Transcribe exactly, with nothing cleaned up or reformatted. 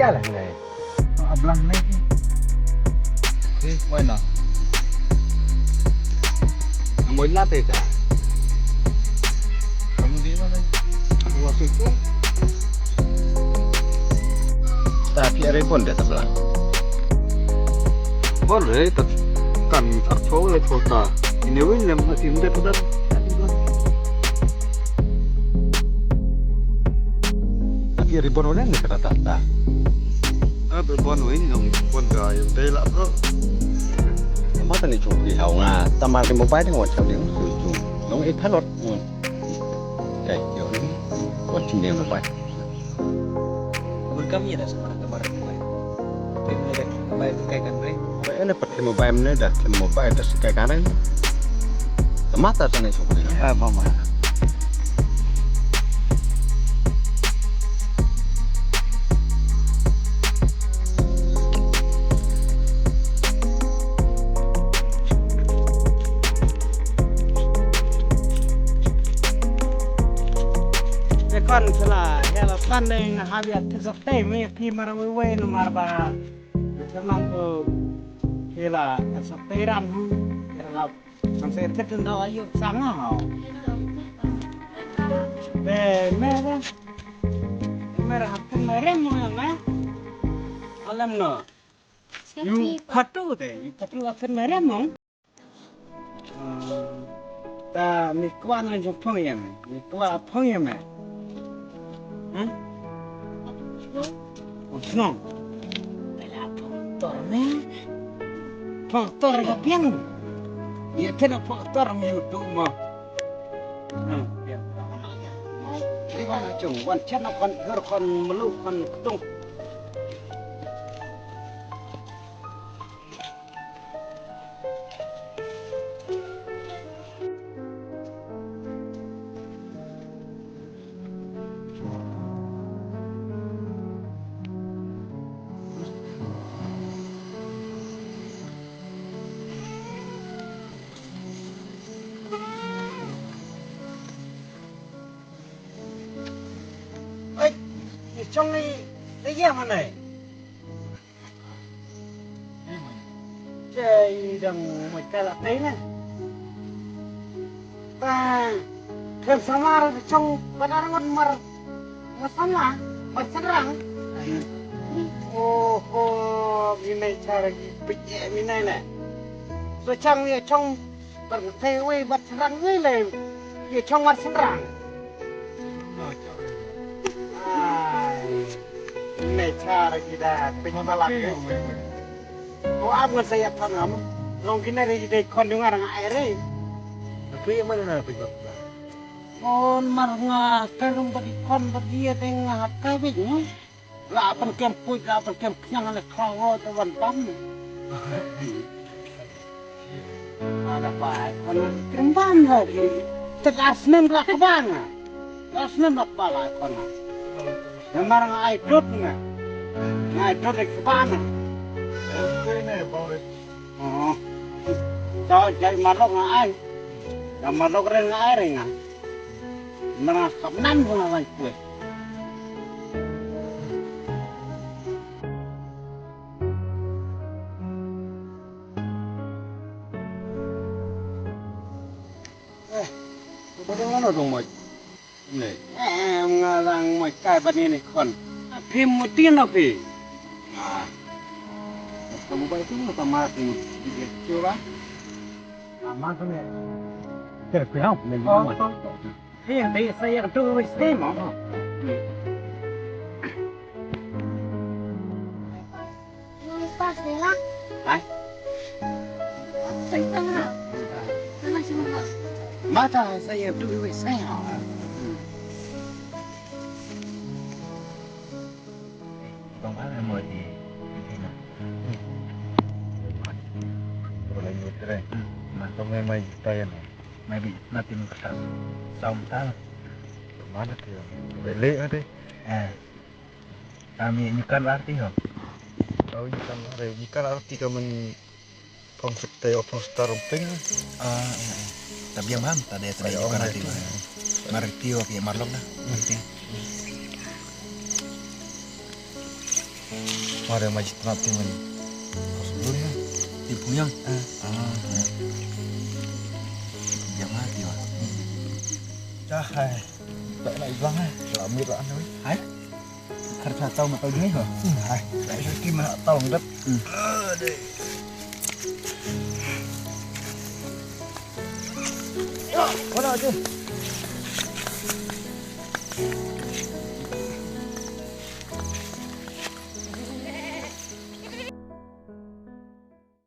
Alah, ngai. Ablang ngai. Eh, why not? Amoy latte ta. Kamu di mana? Wah, situ. Ta phi are bun de ta blang. Bun de ta kan ar tho le tho ta. Ini win lem na tim de ta. Ta phi are bun ne ka ta ta. A be bun win nong bun ga yu de la bro. Ma ta ni chung phi hau nga. Ta mar ni mobile ni wan chau ni chung. Nong e thalot. Kai, yo ni. Wat chim deng mobile. Bun kam ye da sama da mar mobile. Pim ne da mobile kai kan re. Ba ene pat chim mobile ne da chim mobile da kai kan re. Mata sa ne sokri. Ah, mama. Te kon sala hela pandeng habia te sa te me pi mara we we no mar ba. Te man ko hela sa te ram hu. Te ram. Kan se te tunda ayu sanga ho. Te me ba. Me ra hapun me rem mo me. Alam no. Yu patu te, yu patu akan merem mong. Ta mi kwan na jong phong yam, mi kwan phong yam. Hmm? Oh, snong. Bela phong tor me. Phong tor ka piang. Ye kena phong tor mi tu mo. Hmm, ya. Ni wan chung, wan chen kon her kon melu kon tung. Oi, ni chong ni, ni ya mana? Jai dang mai kala tai na. Ba, kan samar chong padar ngon mar, masama, mar serang. Oh, oh, minai cara gi pije minai na. So chang ye chong Bar te wei bad syrang wei le. Ye chong mar syrang. Ai. Ne char ki da pin balak. Ko am ngan saya pangam. Long kine re dei kon dungar nga ai re. Tapi yang mana nak pergi? Kon mar nga terung bagi kon bagi ye tengah kai bik ni. La pynkem puit, la pynkem khñiang, le khraw te wan bam. Ada bai kon kem bam lagi. Te ar snem la kba nga. Ar snem la kba la kon. Namar nga ai dud nga. Nga ai dud, kba nga. Oh. Tau jai malok nga ai. Nga malok re nga ai re nga. Mara kham nan ko la lai kwe. Eh, ko dang ano dong mai. Ne. Eh, nga dang mai kai ban ni kon. Phim mutin api. Ah. Kamu bai tu sama tu dia coba. Ama tu ne. Terus kau ne. Hey, they say you do this thing, huh? Pas nila. Hai? Say tanga. Tanga si mama. Mata say you do this thing, huh? Tong ala mo di. Wala yung tre. Tong may may tayo na. Maybe natin ka sa. Sa umtal. Mana tayo? Beli ate. Eh. Kami nyikan arti ho. Oh, nyikan arti, nyikan arti ka man phong stai o phong star ping. Ah, eh, eh. Tabiang bam, tade tade nyikan arti. Marti o ki marlok na. Marti. Mare ma jitna ti mani. Sebelum ya. Ti puyang. Ah. Ah. Yang mati wah. Dah hai. Tak nak hilang hai. Lamit lah anu. Hai. Kharcha tau ma tau jingeh ho. Hmm, hai. Tak shuti mana tau ngat. Hmm. Aduh. Ya, mana tu?